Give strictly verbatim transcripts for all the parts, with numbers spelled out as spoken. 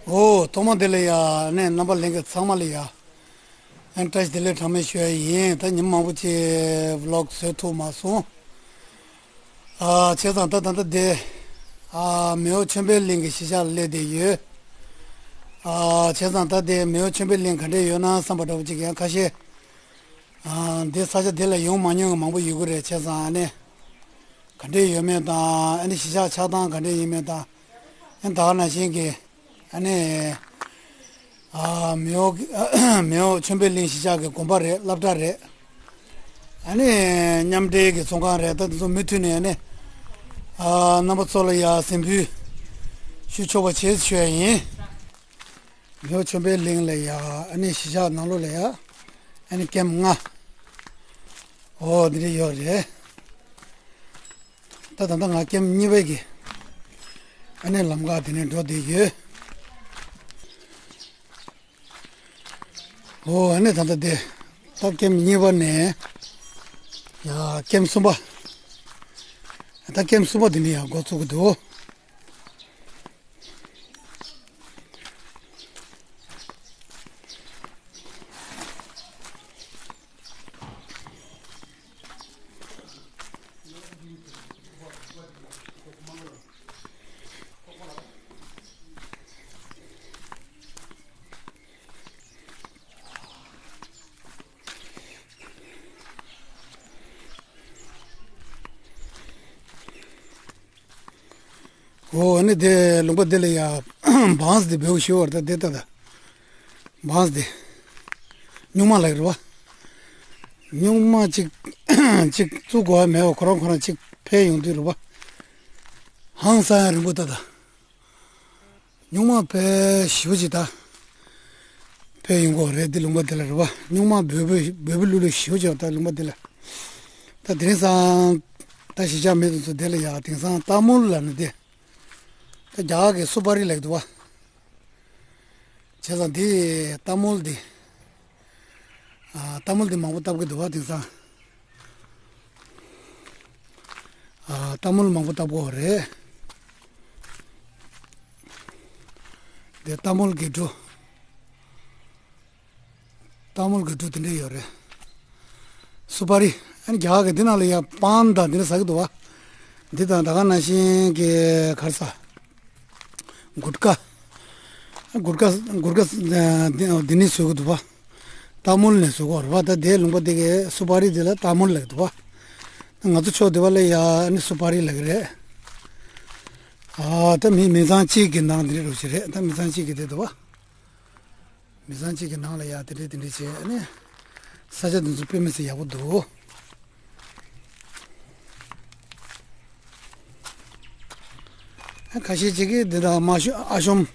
ཨོ། ཐོག་མ་དེ་ལ་ཡ་ནས་རྣམ་པ་ལྷན་རྒྱས་ཚང་མ་ལ་ཡ་ཨན་བཀྲ་ཤིས་བདེ་ལེགས་གྲངས་མེད་ཞུ་ཡ་ཡིན། ད་ཉིན་མང་པོ་ཅིག་ཝི་ལོག་བཟོས་ཐུབ་མ་སོང་། ཨ་བྱས་ཙང་ད་ད་ལྟ་དེ་ཨ་མེའོ་ཆོས་འཕེལ་གླིང་གི་གཞིས་ཆགས་ལ་སླེབས་བསྡད་ཡོད། ཨ་བྱས་ཙང་ད་དེ་མེའོ་ཆོས་འཕེལ་གླིང་ག་འདྲས་ཡོད་ན་བསམ་པ་འདྲ་པོ་ཅིག་ཡང་ཁ་ཤས་ཨ་འདི་ས་ཆ་འདི་ལ་ཡོང་མ་མྱོང་གི་མང་པོ་ཡོད་ཀྱི་རེད། བྱས་ཙང་ཨ་ནི་ག་འདྲས་ཡོད་མེད་དང་ཨ་ནི་གཞིས་ཆགས་ཆགས་སྟངས་ག་འདྲས་ཡིན་མེད་དང་ཨ་ནི་ད་ག་ནང་བཞིན་གྱི་ཨ་ནི་ཨ་མེའོ་མེའོ་ཆོས་འཕེལ་གླིང་གཞིས་ཆགས་ཀྱི་དགོན་པ་རེད། སློབ་གྲྭ་རེད། ཨ་ནི་མཉམ་འབྲེལ་གྱི་ཚོང་ཁང་རེད། ད་དེ་ཚོ་མུ་མཐུད་ནས་ཨ་ནི་ཨ་རྣམ་པ་ཚོ་ལ་ཡ་གཟིགས་འབུལ་ཞུ་ཆོག་པ་བྱེད་ཞུ་ཡ་ཡིན། མེའོ་ཆོས་འཕེལ་གླིང་ལ་ཡ་ཨ་ནི་གཞིས་ཆགས་ནང་ལོགས་ལ་ཡ་ཨ་ནི་ཀེམ་ལྔ་འོ་འདི་འདྲ་ཡོད་རེད། ད་ད་ལྟ་ང་ཀེམ་གཉིས་པའི་གི་ཨ་ནི་ལམ་ཁ་དེ་ནས་འགྲོ་བསྡད་ཡོད། ཨོ་ཨ་ནི་ད་ལྟ་དེ་ད་ཀེམ་གཉིས་པ་ནས་ཡ་ཀེམ་གསུམ་པ། ད་ཀེམ་གསུམ་པ་དེ་ནས་ཡ་འགོ་ཚུགས་ཀྱི་འདུག། ཨོ་ཨ་ནི་དེ་ལུང་པ་འདི་ལ་ཡ་བང་སི་དེ་བེའུ་ཤི་བར་ད་དེ་ད་ད་བང་སི་དེ་སྨྱུག་མ་ལགས་རེད་བ། སྨྱུག་མ་གཅིག་གཅིག་བཙུགས་དགོས་པ་མེད་པ་ཁོ་རང་ཁོ་རང་གཅིག་འཕེལ་ཡོང་དུས་རེད་བ། ཧང་སང་ཡ་རིང་པོ་ད་ད། སྨྱུག་མ་དཔེ་ཞེ་པོ་ཅིག་ད་དཔེ་ཡོང་གི་རེད། འདི་ལུང་པ་འདི་ལ་རེད་བ། སྨྱུག་མ་འབོལ་པོ་འབོལ་པོ་ལུ་ལུ་ཞེ་པོ་ཅིག་ད་ལུང་པ་འདི་ལ། ད་དེ་རིང་སང་ད་གཞིས་ཆགས་མི་དེ་ཚོ་འདི་ལ་ཡ་དེང་སང་ཏ་མུལ་ལ་ནི་འདི་ད་རྒྱ་གར་གི་སུ་པ་རི་ལབ་འདུག་བ། བྱས་ཙང་འདི་ཏ་མུལ་འདི་ཨ་ཏ་མུལ་འདི་མང་པོ་བཏབ་གི་འདུག་བ་དེང་སང་། ཨ་ཏ་མུལ་མང་པོ་བཏབ་ཀྱི་ཡོད་རེད། དེ་ཏ་མུལ་གི་འབྲུ། ཏ་མུལ་གི་འབྲུ་དེ་འདྲ་ཡོད་རེད། སུ་པ་རི། ཨ་ནི་རྒྱ་གར་གི་འདི་ནང་ལ་ཡ་པཱན་དང་འདི་འདྲ་ཟ་གི་འདུག་བ། འདི་དང་ད་ག་ནང་བཞིན་གི་ག་རེ་ཟ། གུ་ཊ་ཀ། གུ་ཊ་ཀ་གུ་ཊ་ཀ་འདི་ནས་བཟོ་གི་འདུག་བ། ཏ་མུལ་ནས་བཟོ་གི་ཡོད་རེད་བ། ད་དེའི་ལུང་པ་དེ་གའི་སུ་པ་རི་དེ་ལ་ཏ་མུལ་ལབ་ཀྱི་འདུག་བ། ང་ཚོ་ཕྱོགས་དེ་བ་ལ་ཡ་ནི་སུ་པ་རི་ལབ་ཀྱི་རེད། ཨ་ད་མི་མི་ཚང་གཅིག་གི་ནང་དེ་འདྲ་རུ་ཞིག་རེད། ད་མི་ཚང་གཅིག་གི་དེ་འདུག་བ། མི་ཚང་གཅིག་གི་ནང་ལ་ཡ་དེ་འདྲ་དེ་འདྲ་བྱས་ནས་ས་ཆ་དེ་ཚོ་དཔེ་མི་སྲིད་ཡག་པོ་འདུག། ཁ་ཤས་ཅིག་གིས་འདི་དག་མ་ཤོ་ཨ་ཤོམ།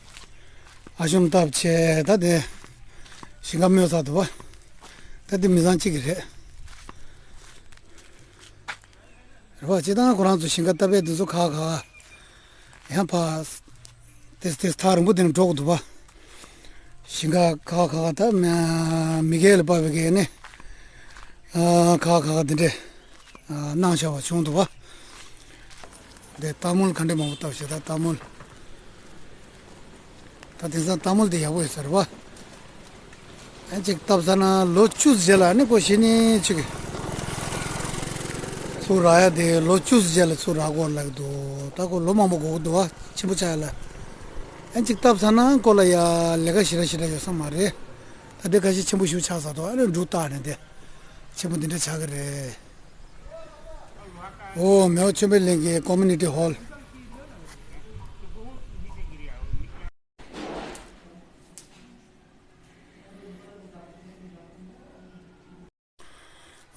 ཨ་ཤོམ་བཏབ་བྱས་ད་དེ་ཞིང་ཁ་རྨོས་ཚར་འདུག་བ། ད་འདི་མི་ཚང་གཅིག་གི་རེད། རེད་བ། སྤྱིར་བཏང་ཁོ་རང་ཚོ་ཞིང་ཁ་བཏབ་པའི་འདི་ཚོ་ཁག་ཁག་ཡང་ཕ། ཏེས་ཏེས་ཐག་རིང་པོ་དེ་ནས་འགྲོ་དགོས་འདུག་བ། ཞིང་ཁ་ཁག་ཁག་ད་མ་མི་སྒེར་ལ་དཔག་པའི་གི་ནི། ཨ་ཁག་ཁག་དེ་འདྲས་ཨ་གནང་བཞག་པ་བྱུང་འདུག་བ། དེ་ཏ་མུལ་ག་འདྲས་མང་པོ་བཏབ་ཤག་ད་ཏ་མུལ། ད་དེང་སང་ཏ་མུལ་དེ་ཡག་པོ་ཡོད་ས་རེད་བ། ཨ་ཅིག་བཏབ་ཚར་ན་ལོ་བཅུ་རྗེས་ལ་ནི་ཁོ་གཞི་ནས་ཅིག་ཚུར་རག་ཡ་དེ་ལོ་བཅུ་རྗེས་ལ་ཚུར་རག་དགོས་ལབ་འདུག་ད་ཁོ་ལོ་མང་པོ་འགོར་གི་འདུག་བ། ཆེན་པོ་ཆགས་ཡ་ལ། ཨ་ཅིག་བཏབ་ཚར་ན་ཁོ་ལ་ཡ་ལས་ཀ་ཞེ་དྲག་ཞེ་དྲག་ཡོད་ས་མ་རེད། ད་དེ་ཁ་ཤས་ཆེན་པོ་ཞིག་ཆགས་ཚར་འདུག་ཨ་ནི་འབྲུ་བཏགས་ནས་དེ་ཆེན་པོ་འདི་འདྲ་ཆགས་ཀྱི་རེད། ཨོ་མེའོ་ཆོས་འཕེལ་གླིང་གི་ཀོ་མུ་ནི་ཊི་ཧོལ།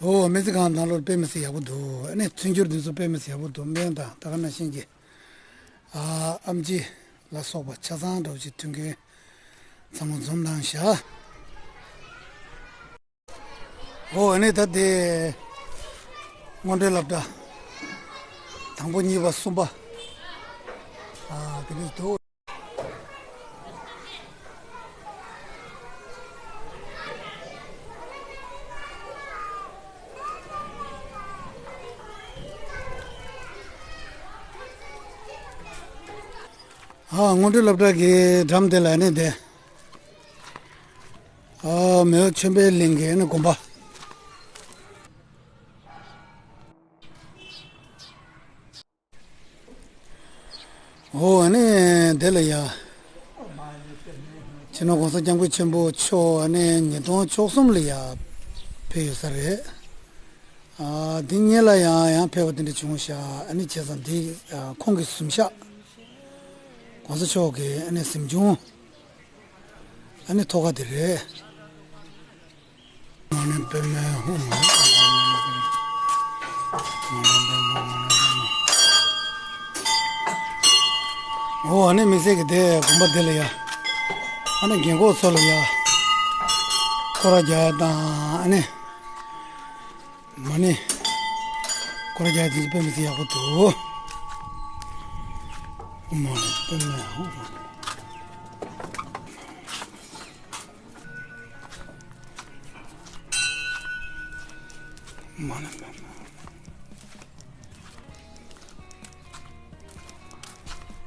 ཨོ་སྨན་རྩིས་ཁང་ནང་ལོགས་དཔེ་མི་སྲིད་ཡག་པོ་འདུག་ཨ་ནི་མཐུན་འགྱུར་འདི་ཚོ་དཔེ་མི་སྲིད་ཡག་པོ་འདུག་སྨན་དང་ད་ག་ནང་བཞིན་གྱི་ཨ་ཨེམ་ཆི་ལ་སོགས་པ་ཆ་ཚང་འདྲ་བོ་ཅིག་མཐུན་རྐྱེན་ཚང་མ་འཛོམས་གནང་བཞག་ཨོ་ཨ་ནི་ད་དེ་སྔོན་འགྲོའི་སློབ་གྲྭ་དང་པོ་གཉིས་པ་གསུམ་པ་ཨ་དེ་འདྲ་འདུག་ཨ། སྔོན་འགྲོའི་སློབ་གྲྭ་གི་འགྲམ་དེ་ལ་ནི་དེ། ཨ། མེའོ་ཆོས་འཕེལ་གླིང་གི་ནི་དགོན་པ། འོ། ཨ་ནི་དེ་ལ་ཡ། སྤྱི་ནོར་༸གོང་ས་༸སྐྱབས་མགོན་ཆེན་པོ་མཆོག་ཨ་ནི་ཉིས་སྟོང་བཅུ་གསུམ་ལ་ཡ་ཕེབས་ཡོད་ས་རེད། ཨ། འདི་སྔོན་ལ་ཡང་ཡང་ཕེབས་པ་དེ་འདྲ་བྱུང་ཤག་ཨ་ནི་བྱས་ཙང་འདི། ཨ། ཁོང་གི་གཟིམ་ཤག༸གོང་ས་མཆོག་གི་ཨ་ནི་གཟིམ་ཆུང་། ཨ་ནི་ཐོག་ཁ་དེ་རེད། མ་ཎི་པདྨེ་ཧཱུྃ། འོ། ཨ་ནི་དམིགས་བསལ་གྱི་དེ་དགོན་པ་འདི་ལ་ཡ། ཨ་ནི་རྒན་གོག་ཚོ་ལ་ཡ། སྐོར་ར་རྒྱག་ཡ་དང་ཨ་ནི། མ་ཎི། སྐོར་ར་རྒྱག་ཡ་དེ་ཚོ་དཔེ་མི་སྲིད་ཡག་པོ་འདུག་མ་ཎི་པདྨེ་ཧཱུྃ། མ་ཎི་པདྨེ།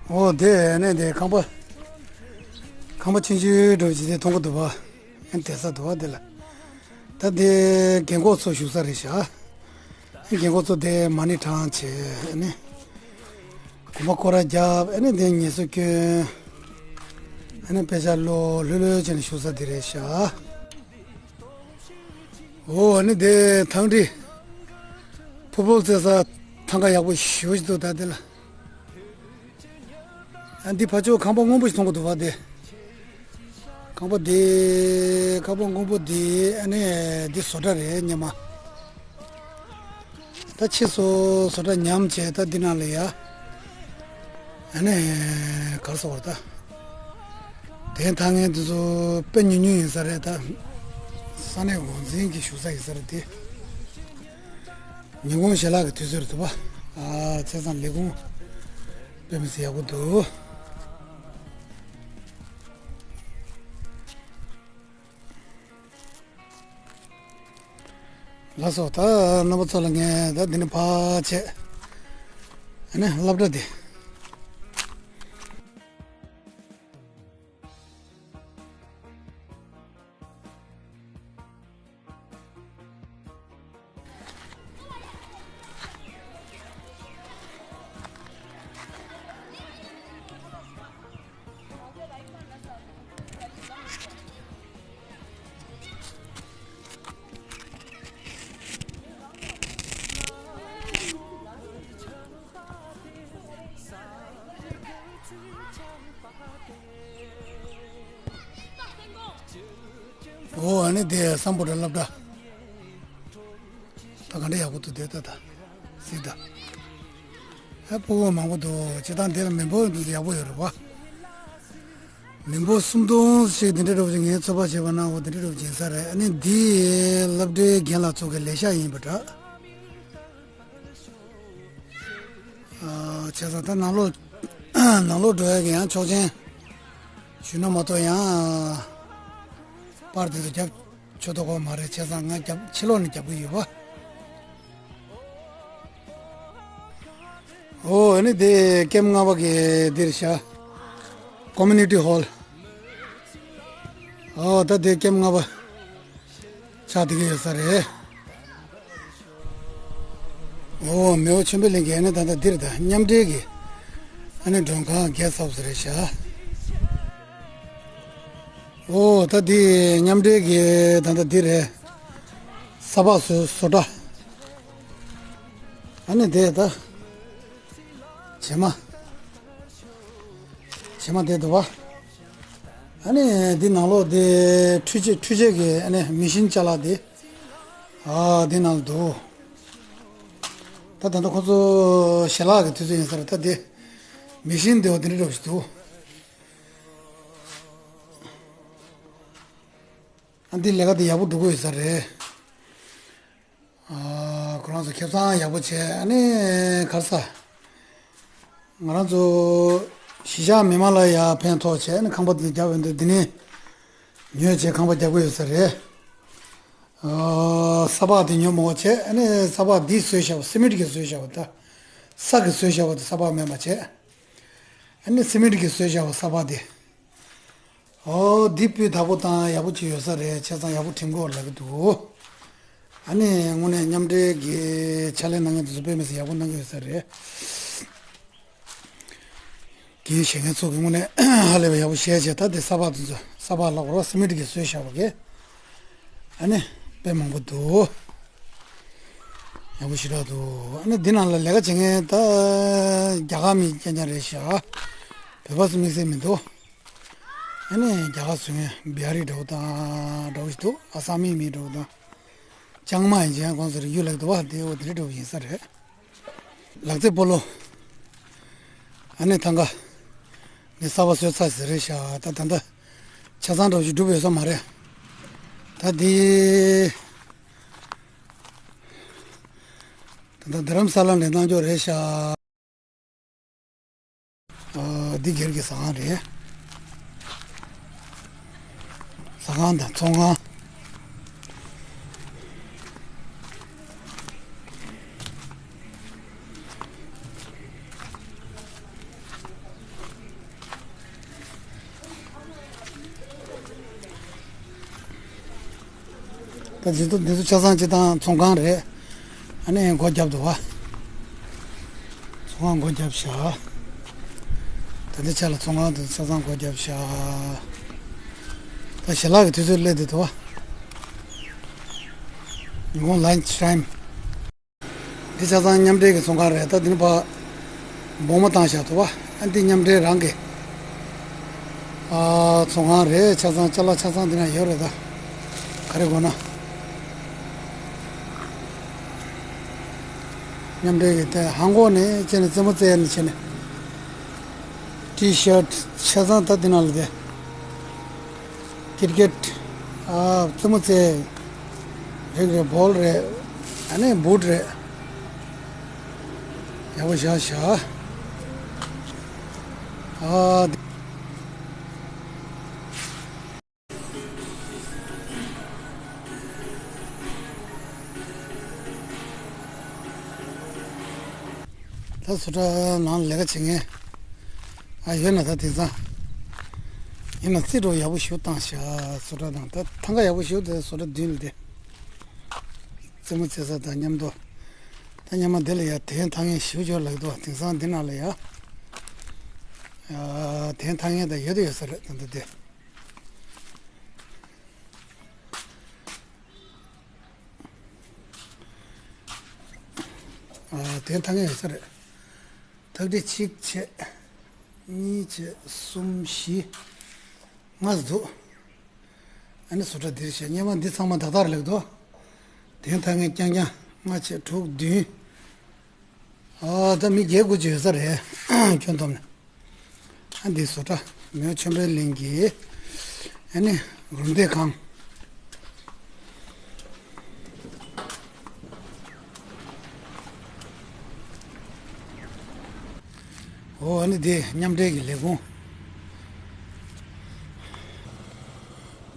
འོ། དེ་ནས་དེ་ཁང་པ། ཁང་པ་ཆུང་ཆུང་འདྲ་བོ་ཅིག་དེ་མཐོང་གི་འདུག་པ། ཨ། བསྡད་ས་འདུག་པ་དེ་ལ། ད་དེ་རྒན་གོག་ཚོ་བཞུགས་ས་རེད་ཤག་རྒན་གོག་ཚོ་དེ་མ་ཎི་བགྲང་བྱས་ཨ་ནི། དགོན་པ་སྐོར་ར་བརྒྱབ། ཨ་ནི་དེ་ངལ་གསོ་སྐྱོན། ཨ་ནི་དཔེ་ཆ་ཀློག་ལྷོད་ལྷོད་བྱས་ནས་བཞུགས་ས་དེ་རེད་ཤག་འོ། ཨ་ནི་དེ་ཐང་ཀྲི། ཕུ་བོ་རྩེ་ས་ཐང་ག་ཡག་པོ་ཞེ་པོ་ཞིག་འདུག་ད་དེ་ལ། ཨ། འདི་ཕར་ཕྱོགས་ཁང་པ་སྔོན་པོ་ཞིག་མཐོང་གི་འདུག་པ་དེ། ཁང་པ་དེ། ཁང་པ་སྔོན་པོ་དེ་ཨ་ནི་འདི་བཟོ་གྲྭ་རེད་སྔོན་མ། ད་ཕྱིས་སུ་བཟོ་གྲྭ་ཉམས་བྱས་ད་འདི་ནང་ལ་ཡ། ཨ་ནི་ག་རེ་ཟེར་དགོས་རེད་ད། དེ་ཐང་ངན་དེ་ཚོ་དཔེ་ཉུང་ཉུང་ཡིན་ས་རེད་ད། ས་གནས་འགོ་འཛིན་གྱི་བཞུགས་ས་ཡིན་ས་རེད་དེ། ཉིན་གུང་ཞལ་ལག་གི་དུས་ཚོད་རེད་འདུག་པ། ཨ། བྱས་ཙང་ལས་ཁུངས་དཔེ་མི་སྲིད་ཡག་པོ་འདུག་ལགས་སོ། ད་རྣམ་པ་ཚོ་ལ་ངས་ད་འདི་ནས་ཕར་བྱས། ཨ་ནི་སློབ་གྲྭ་འདི། འོ། ཨ་ནི་དེ་སམ་བྷོ་ཊ་སློབ་གྲྭ། ད་ག་འདྲ་ཡག་པོ་འདུག་དེ་ད་ད། གཟིགས་དང་། ཨ། ཕྲུ་གུ་མང་པོ་འདུག་སྤྱིར་བཏང་འདི་ལ་མི་འབོར་འདི་ཡག་པོ་ཡོད་རེད་པ། མི་འབོར་སུམ་སྟོང་ཞིག་འདི་འདྲ་འདྲ་བོ་ཅིག་ངས་ཚོད་དཔག་བྱས་པ་ན་འོ་འདི་འདྲ་འདྲ་བོ་ཅིག་ཡིན་ས་རེད། ཨ་ནི་འདི་སློབ་གྲྭའི་རྒན་ལགས་ཚོ་གི་ལས་ཤག་ཡིན་པ་འདྲ། ཨ། བྱས་ཙང་ད་ནང་ལོགས། ནང་ལོགས་འགྲོ་ཡ་གི་ཡང་ཆོག་མཆན་ཞུས་ན་མ་གཏོགས་ཡང་། པར་དེ་ཚོ་རྒྱབ་ཆོག་མདོག་ཁ་པོ་མ་རེད། བྱས་ཙང་ང་རྒྱབ་ཕྱི་ལོགས་ནས་རྒྱབ་གི་ཡོད་པ། འོ། ཨ་ནི་དེ་ཀེམ་ལྔ་པ་གི་འདིར་ཤག་ཀོ་མུ་ནི་ཊི་ཧོལ། འོ། ད་དེ་ཀེམ་ལྔ་པ་ཆགས་བསྡད་ཀྱི་ཡོད་ས་རེད། འོ། མེའོ་ཆོས་འཕེལ་གླིང་གི་ཨ་ནི་ད་ལྟ་འདིར་ད་མཉམ་འབྲེལ་གྱི་ཨ་ནི་མགྲོན་ཁང་གེ་སི་ཊི་ཧའུ་སི་རེད་ཤག་འོ། ད་འདི་མཉམ་འབྲེལ་གྱི་ད་ལྟ་འདི་རེད། ས་ཕག་བཟོ་བཟོ་གྲྭ། ཨ་ནི་དེ་ད་བྱེ་མ། བྱེ་མ་དེ་འདུག་པ། ཨ་ནི་འདི་ནང་ལོགས་དེ་འཕྲུལ་ཆས་འཕྲུལ་ཆས་ཀྱི་ཨ་ནི་མེ་ཤིན་ཅ་ལག་དེ། ཨ། འདི་ནང་ལ་འདུག་ད་ད་ལྟ་ཁོ་ཚོ་ཞལ་ལག་གི་དུས་ཚོད་ཡིན་ས་རེད། ད་དེ་མེ་ཤིན་དེ་འོ་དེ་འདྲ་འདྲ་བོ་ཞིག་འདུག་ཨ། འདི་ལས་ཀ་དེ་ཡག་པོ་འགྲོ་གི་ཡོད་ས་རེད། ཨ། ཁོ་རང་ཚོ་ཁེ་བཟང་ཡག་པོ་བྱས། ཨ་ནི་ག་རེ་ཟ། ང་རང་ཚོ་གཞིས་ཆགས་མི་མང་ལ་ཡ་ཕན་ཐོགས་བྱས། ཨ་ནི་ཁང་པ་འདི་རྒྱབ་ཡོད་འདུག་འདི་ནས་ཉོས་བྱས་ཁང་པ་རྒྱག་གི་ཡོད་ས་རེད། ཨ། ས་ཕག་དེ་ཉོ་མ་དགོས་བྱས། ཨ་ནི་ས་ཕག་འདི་བཟོས་བཞག་པ་སི་མེན་ཊི་གིས་བཟོས་བཞག་པ། ད་ས་གིས་བཟོས་བཞག་པ་དེ་ས་ཕག་མེད་པ་བྱས། ཨ་ནི་སི་མེན་ཊི་གིས་བཟོས་བཞག་པ་ས་ཕག་དེ། ཨོ་འདི་སྤུས་དག་པོ་དང་ཡག་པོ་ཅིག་ཡོད་ས་རེད། ཆ་ཚང་ཡག་པོ་བྲིན་གོ་ལབ་ཀྱི་འདུག་ཨ་ནི་དངོས་གནས་མཉམ་འབྲེལ་གྱི་ཕྱག་ལས་གནང་མཁན་དེ་ཚོ་དཔེ་མི་སྲིད་ཡག་པོ་གནང་གི་ཡོད་ས་རེད། འགན་བཞེས་མཁན་ཚོ་གི་དངོས་གནས་ཧ་ལས་པ་ཡག་པོ་བཞེས་བྱས། ད་དེ་ས་ཕག་དེ་ཚོ་ས་ཕག་ལབ་དགོས་རེད་པ། སི་མེན་ཊི་གིས་བཟོས་བཞག་པ་གི། ཨ་ནི་དཔེ་མང་པོ་འདུག་ཡག་པོ་ཞེ་དྲག་འདུག་ཨ་ནི་འདི་ནང་ལ་ལས་ཀ་བྱེད་མཁན་ད་རྒྱ་གར་མི་རྐྱང་རྐྱང་རེད་ཤག་བོད་པ་ཚོ་དམིགས་བསལ་མི་འདུག་ཨ་ནི་རྒྱ་གར་བཟོ་མཁན་བི་ཧ་རི་འདྲ་བོ་དང་འདྲ་བོ་ཞིག་འདུག་ཨ་སམ་མི་མི་འདྲ་བོ་དང་། ལྕང་མ་ཡིན་ཅིང་ཁོང་ཚོ་རིགས་རྒྱུད་ལེགས་འདུག་པ། དེ་འོ་དེ་འདྲ་འདྲ་བོ་ཡིན་ས་རེད། ལག་རྩེད་སྤོ་ལོ། ཨ་ནི་ཐང་ག་ནི་གསར་པ་བཟོས་ཚར་ཟེར་རེད་ཤག་ད་ད་ལྟ་ཆ་ཚང་འདྲ་བོ་ཞིག་གྲུབ་ཡོད་ས་མ་རེད། ད་འདི་ད་ལྟ་རྡ་རམ་ས་ལ་ནས་གནང་རྒྱུ་རེད་ཤག་ཨ། འདི་སྒེར་གྱི་ཟ་ཁང་རེད། ཟ་ཁང་དང་ཚོང་ཁང་། ད་འདི་ཚོ་འདི་ཚོ་ཆ་ཚང་སྤྱིར་བཏང་ཚོང་ཁང་རེད། ཨ་ནི་སྒོ་བརྒྱབ་འདུག་པ། ཚོང་ཁང་སྒོ་བརྒྱབ་ཤག་ད་ལྟའི་ཆ་ལ་ཚོང་ཁང་དེ་ཚོ་ཆ་ཚང་སྒོ་བརྒྱབ་ཤག་ད་ཞལ་ལག་གི་དུས་ཚོད་སླེབས་བསྡད་འདུག་པ། ཉིན་གུང་lunch time། འདི་ཆ་ཚང་མཉམ་འབྲེལ་གྱི་ཚོང་ཁང་རེད། ད་འདི་ནི་ཕར་སྦོམ་མ་བཏང་བཞག་འདུག་པ། ཨ་འདི་མཉམ་འབྲེལ་རང་གི་ཨ་ཚོང་ཁང་རེད། ཆ་ཚང་ཅ་ལག་ཆ་ཚང་འདི་ན་ཡོད་རེད། ད་ག་རེ་དགོས་ན། མཉམ་འབྲེལ་གྱི་དེ་ཧང་གོ་ནས་བྱས་ནས་རྩེད་མོ་རྩེ་ཡ་ནས་བྱས་ནས་ཊི་ཤར་ཊི་ཆ་ཚང་ད་འདི་ནང་ལ་དེ། ཀིར་ཀེཊ། ཨ། རྩེད་མོ་རྩེ། རེད་རེད། བོལ་རེད། ཨ་ནི་བུཊ་རེད། ཡག་པོ་བཞག་བཞག་ཨ། ད་བཟོ་གྲྭ་ནང་ལས་ཀ་བྱེད་མཁན་ཨ་ཡོད་ན་ད་དེང་སང་ཡིན་ན་རྩེད་གྲོགས་ཡག་པོ་ཞིག་བཏང་ཤག་བཟོ་གྲྭ་ནང་ད་ཐང་ག་ཡག་པོ་ཞིག་དེ་བཟོ་གྲྭ་མདུན་ལ་དེ་རྩེད་མོ་རྩེ་ས་དང་མཉམ་དུ་ད་སྔོན་མ་འདི་ལ་ཡ་དེ་འཐག་མཁན་ཞིག་ཡོད་ལབ་འདུག་དེང་སང་འདི་ནང་ལ་ཡ་དེ་འཐག་མཁན་ད་ཡོད་དེ་ཡོད་ས་རེད། ད་འདི་དེ། ཨ། དེ་འཐག་མཁན་ཡོད་ས་རེད། ཐག་ཁྲི་གཅིག་བྱས། གཉིས་བྱས། གསུམ། བཞི། ལྔ་ཙམ་འདུག་ཨ་ནི་བཟོ་གྲྭ་འདིར་བྱས་སྔོན་མ་འདི་ཚང་མ་བདག་ཐག་རེད་འདུག་དེ་འཐག་མཁན་རྐྱང་རྐྱང་ལྔ་བྱས། དྲུག་བདུན། ཨ། ད་མི་བརྒྱད་དགུ་ཅིག་ཡོད་ས་རེད། ཁྱོན་བསྡོམས་ནས། ཨ་འདི་བཟོ་གྲྭ་མེའོ་ཆོས་འཕེལ་གླིང་གི་ཨ་ནི་རུམ་བསྡད་ཁང་། ཨོ་ཨ་ནི་འདི་མཉམ་འབྲེལ་གྱི་ལས་ཁུངས།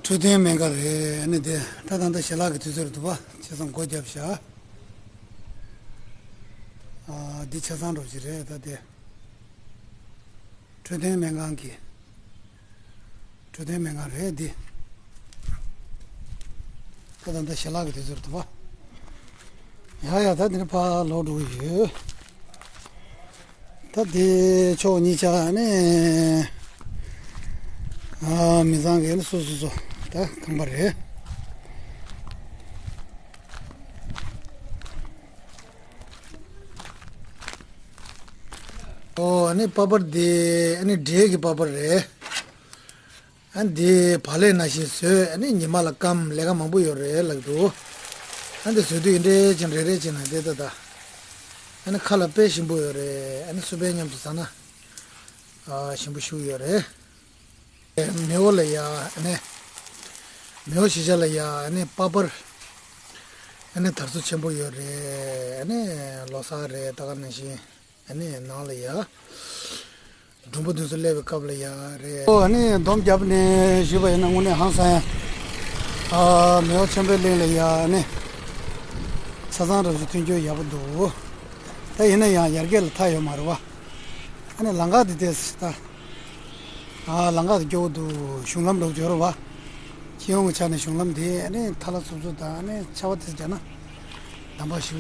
འཕྲོད་བསྟེན་སྨན་ཁང་རེད། ཨ་ནི་འདི་ད་ད་ལྟ་ཞལ་ལག་གི་དུས་ཚོད་རེད་འདུག་པ། བྱས་ཙང་སྒོ་བརྒྱབ་ཤག་ཨ། འདི་ཆ་ཚང་འགྲོ་གི་རེད་ད་དེ། འཕྲོད་བསྟེན་སྨན་ཁང་གི། འཕྲོད་བསྟེན་སྨན་ཁང་རེད་འདི། ད་ད་ལྟ་ཞལ་ལག་གི་དུས་ཚོད་རེད་འདུག་པ། ཡ་ཡ་ད་འདི་ནས་ཕར་ལོག་འགྲོ་གི་ཡོད། ད་འདི་ཕྱོགས་གཉིས་ཆ་ནས་ཨ་མི་ཚང་གི་ནི་སོ་སོ་སོ་ད་ཁང་པ་རེད། ཨོ་ཨ་ནི་པ་པར་འདི་ཨ་ནི་འབྲས་ཀྱི་པ་པར་རེད། ཨ་འདི་བག་ལེབ་ནང་བཞིན་བཟོས། ཨ་ནི་ཉི་མ་ལ་སྐམ། ལས་ཀ་མང་པོ་ཡོད་རེད་ལབ་འདུག་ཨ་འདི་བཟོས་དུས་འདི་འདྲས་ཅིག་རེ་རེ་ཅིག་ན་འདི་ད་ད། ཨ་ནི་ཁ་ལ་དཔེ་ཞིམ་པོ་ཡོད་རེད། ཨ་ནི་སུ་པའི་མཉམ་དུ་ཟ་ན་ཨ་ཞིམ་པོ་ཞིག་ཡོད་རེད། མེའོ་ལ་ཡ་ཨ་ནི་མེའོ་གཞིས་ཆགས་ལ་ཡ་ཨ་ནི་པ་པར་ཨ་ནི་དར་སོ་ཆེན་པོ་ཡོད་རེད། ཨ་ནི་ལོ་གསར་རེད། ད་ག་ནང་བཞིན། ཨ་ནི་ནང་ལ་ཡ། མགྲོན་པོ་དེ་ཚོ་སླེབས་པའི་སྐབས་ལ་ཡ་རེད། ཨོ་ཨ་ནི་སྡོམ་བརྒྱབ་ནས་ཞུས་པ་ཡིན་ན་དངོས་གནས་ཧང་སང་ཡ། ཨ་མེའོ་ཆོས་འཕེལ་གླིང་ལ་ཡ་ཨ་ནི། ཆ་ཚང་རབ་ཞུ་མཐུན་འགྱུར་ཡག་པོ་འདུག་ད་ཡིན་ན་ཡང་ཡར་རྒྱས་ལ་མཐའ་ཡོད་མ་རེད་པ། ཨ་ནི་ལམ་ཁ་དེ་དེ་ད། ཨ་ལམ་ཁ་དེ་སྐྱོ་བོ་འདུག་གཞུང་ལམ་འགྲོ་འབྱོར་བ། སྤྱི་ཡོངས་ཀྱི་ཆ་ནས་གཞུང་ལམ་དེ་ཨ་ནི་ཐལ་བ་ཚུབ་ཚུབ་དང་ཨ་ནི་ཆར་པ་དེ་རྒྱག་ན། དམ་པ་ཞིག